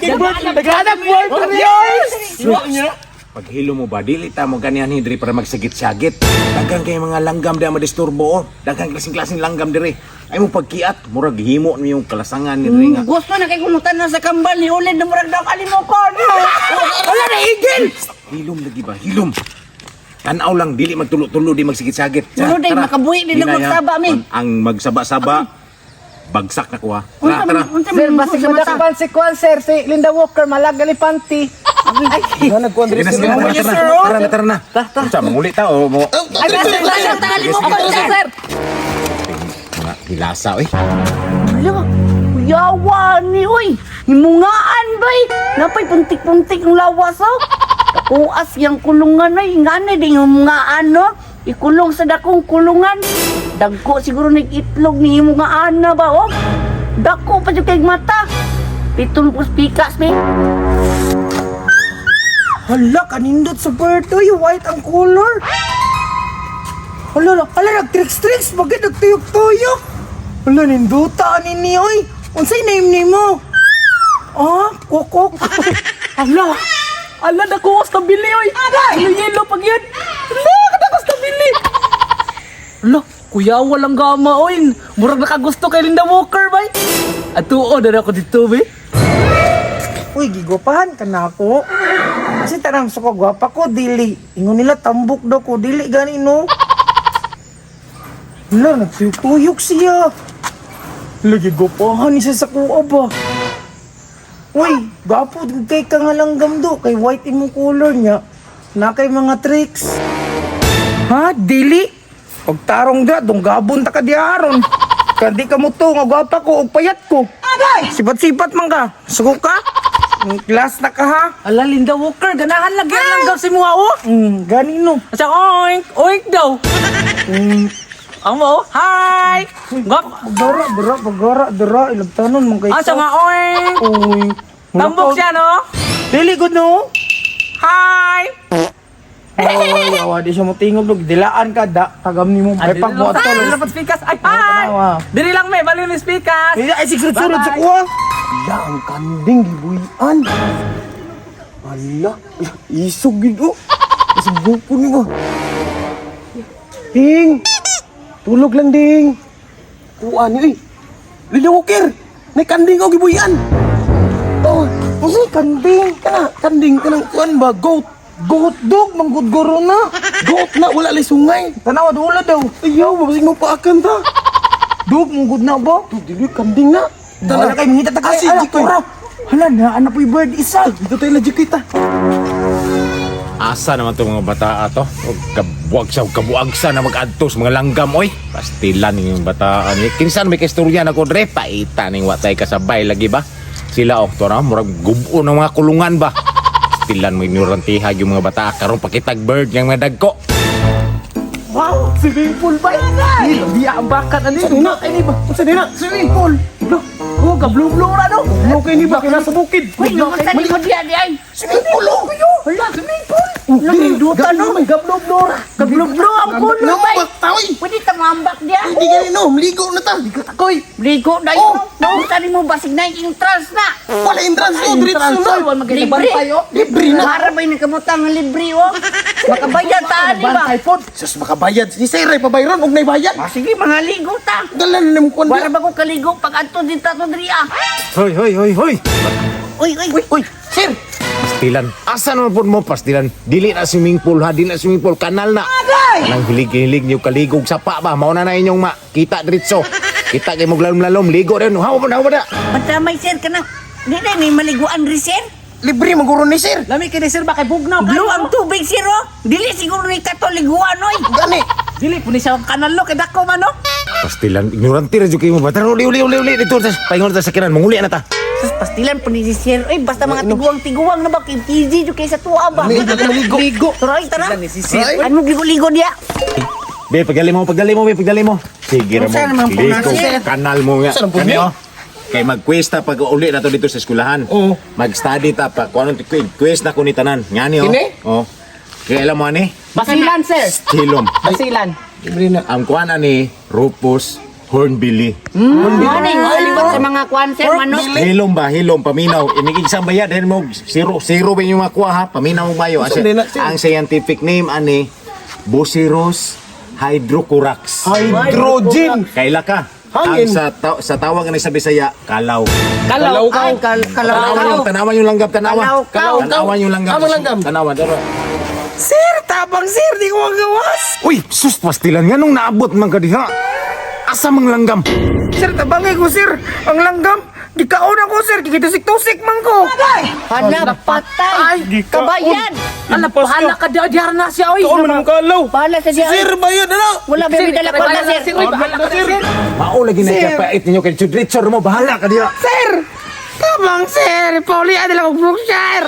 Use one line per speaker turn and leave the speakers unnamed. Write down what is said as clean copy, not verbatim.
Daghan kay bird, daghan ang bird yours.
Paghilo mo ba, dili ta mo ganihan hindri para magsagit-sagit. Daghan kay mga langgam di madisturbo oh. Daghan klaseng-klaseng langgam dire. Ay mo pagkiat, murag himo ni yung kalasangan ni dire nga.
Gusto na kay kumutan na sa kambal ni ulid na murag daw kalimukon.
Wala na igil.
Hilom lagi ba? Hilom. Tanaw lang dili magtulo-tulo di magsigit-sagit.
Tulo day, makabuhi din ang
Hinaya,
magsaba, mi.
ang magsaba-saba bagsak na kuha. Tara, tara.
Unsa
Sir,
man
basig
sa mata?
madakpan si Kwan, sir. Si Linda Walker, malag alipanti.
Sige na, sige na, tara, tara, tara na, tara na. Unsa, manguli ta o mo
Ay, sir, sir, kalimukon, sir.
mga hilasa oy.
Hala, kuyawa ni oy. Himungaan bay. Napay puntik-puntik ang lawas oh. Kuas yang kulungan ay ngani di himungaan no. Ikulong sa dakong kulungan. Dagko siguro nig itlog ni himungaan na ba oh. Dako pa jud kay mata. Pitong pikas ni.
Hala, kanindot sa bird oy, white ang color. Hala, hala nag-tricks-tricks, bakit nagtuyok-tuyok? Hala, ninduta ani ni oy. Unsay name nimo? Ah, kokok.
Ala! Ala, nakuha sa tabili, oy! Yelo, yelo pag yun! Ala, kadako sa tabili! Ala, kuya, walang gama, oy! Murag nakagusto kay Linda Walker, bay! Atuo, na ako dito, bay!
Uy, gigwapahan ka na ako. Kasi tanang sa ko, gwapa ko, dili. Ingon nila, tambok daw ko, dili gani no. Hala, nagtuyok-tuyok siya. Hala, gigwapahan ni siya sa kuha ba? Uy, gwapo, kay ka nga lang gamdo, kay white imong color niya. Na kay mga tricks. Ha, dili? Pagtarong da, dunggabon ta ka diaron. Kandi ka mo to, nga gwapa ko, og payat ko. Sipat-sipat man ka. Suko ka? Last na ka ha?
Ala, Linda Walker, ganahan lagi ang langgam si Mua, oh!
Gani no.
Asa, oink! Oink daw! Ang mo, oh, hi! Gwap!
Pagdara, dara, pagdara, dara, ilagtanon man kay
Asa nga, oink!
Uy.
Tambok siya, no?
Dili good no?
Hi!
Oy, awa di siya mo tingog dog. Dilaan ka da, tagam nimo. Ay pag mo
Ay,
atol.
dapat speakers. Ay, hi!
Tanawa.
Diri lang, may. Bali ni speakers.
Ay, sigsurod sa
Bye-bye.
kuha. Ala, ang kanding gibuhian. Ala, isog gid oh. Isog buko ni mo. Ding. Tulog lang ding. Kuha ni oy. Lila Walker, may kanding oh gibuhian. Oh, unsay kanding? Kana kanding kanang kuan ba goat? Goat dog manggudguro na. Goat na wala lay sungay. Tanawa wala daw. Ayaw, mabasig mo paakan ta. Dog manggud na ba? Dog dili kanding na. Tanawa kay mangita ta kay ala kura. Hala na anak po'y bird isa. Dito tayo la kita.
Asa naman to mga bata to? Og kabuag sa kabuag sa na mag-adto sa mga langgam oy. Pastilan ning bataan ni. Kinsan may kaistorya na ko dre paita ning wa tay kasabay lagi ba? Sila og to na murag gubo ng mga kulungan ba. Pastilan mo ignorantiha yung mga bata karon pakitag bird yang mga dagko.
Wow! Swimming pool ba? Di ang bakat ani.
Sa ini ba? Unsa din na? Swimming pool.
Oh, ka blue blue ra no.
Okay ni ba kay nasa bukid?
Uy, naman ni mo diya di ay.
Swimming pool oh.
Hala,
Swimming pool.
Nagduta no.
Ka blue blue ra.
Ka blue blue ang kulong bay.
Taoy.
Pwede ta maambak diya.
Hindi gani no, mligo na ta.
Koy.
Ligo dayon. Naunsa ni mo basig na entrance na.
Wala entrance no, diretso na.
Wala magkita
Libre.
bantay oh.
Libre na.
Para ba yung nagkabutang ng libre oh? Makabayad ta ani ba?
Bantay pod.
Sus makabayad. Si Sir ay pabayron og naibayad.
Ah, sige, mga ligo ta.
Dala na nimo kuan.
Wala ba ko kaligo pag adto dito to diri ah.
Hoy hoy hoy hoy.
Uy, uy.
Uy, uy, sir.
Pastilan. Asa naman po mo pastilan? Dili na swimming pool ha, dili na swimming pool kanal na. Nang hilig-hilig niyo kaligog sa pa ba? Mao na na inyong ma. Kita diretso. Kita kay mo lalom-lalom ligo rin. Hawa mo na, hawa na.
Patamay sir ka na. Di na ni maliguan ri sir.
Libre maguro ni sir.
Lami kini sir ba kay bugnaw
Blue ang tubig sir oh. Dili siguro ni kato liguan oy.
Gani.
Dili puni siya ang kanal lo kay dako man no.
Pastilan, ignorante ra jud kayo mo ba? Tara, uli, uli, uli, uli. Dito, tas, paingon ta sa kinan, manguli na ta.
Sus pastilan po ni si sir. Oy, basta mga tiguang-tiguang na ba kay easy jud kay sa tuwa ba.
Maligo, maligo.
Ligo.
Tara, ay, tara.
Pastilan ni si sir.
Ay.
Ano ligo-ligo diya?
Be, pagdali mo, pagdali mo, be, pagdali mo. Sige ra mo.
Unsa naman po na,
Ligo,
sir?
kanal mo nga.
Unsa naman po
Kani,
ni?
oh. Kay mag-quiz ta pag uli na to dito sa eskwelahan.
Oo.
Mag-study ta pa kung anong quiz na ko ni tanan. Ngani oh.
Kini?
Oh. Kay alam mo ani?
Basilan sir.
Hilom.
Basilan.
Libre na.
Ang kuan ani Rufus Hornbilly.
Morning, aliwat sa mga kwan sir, manok.
Hilom ba? Hilom, paminaw. Inig isang bayad, dahil mo, zero, zero ba yung makuha ha? Paminaw mo mayo. Ang,
Saan din na, sir?
ang scientific name, ani, Bucyrus hydrocorax.
Hydrogen.
Kaila ka.
Hangin.
Ang sa tawag ni sa Bisaya, kalaw.
Kalaw
Ay, kalaw.
Tanawan yung langgam, tanawan.
Kalaw, kaw.
Tanawan yung langgam.
Amang langgam.
Tanawan, tanawan.
Sir, tabang sir, di ko magawas.
Uy, sus, pastilan nga nung naabot man ka diha. Asa mang langgam?
Sir, tabangay ko, sir. Ang langgam. Gikaon ako, sir. Gigitusik-tusik man ko.
Hala, patay. Kabayan.
Ala, bahala ka diha diha na siya oy.
Kaon man ang kalaw.
Bahala sa siya.
Sir, bayad ano?
Wala ba may dala kwarta, sir?
Oy, bahala ka sir.
Mao lagi na kapait ninyo kay Richard mo, bahala ka diha.
Sir! Tabang, sir. Pauli, adala ko, sir.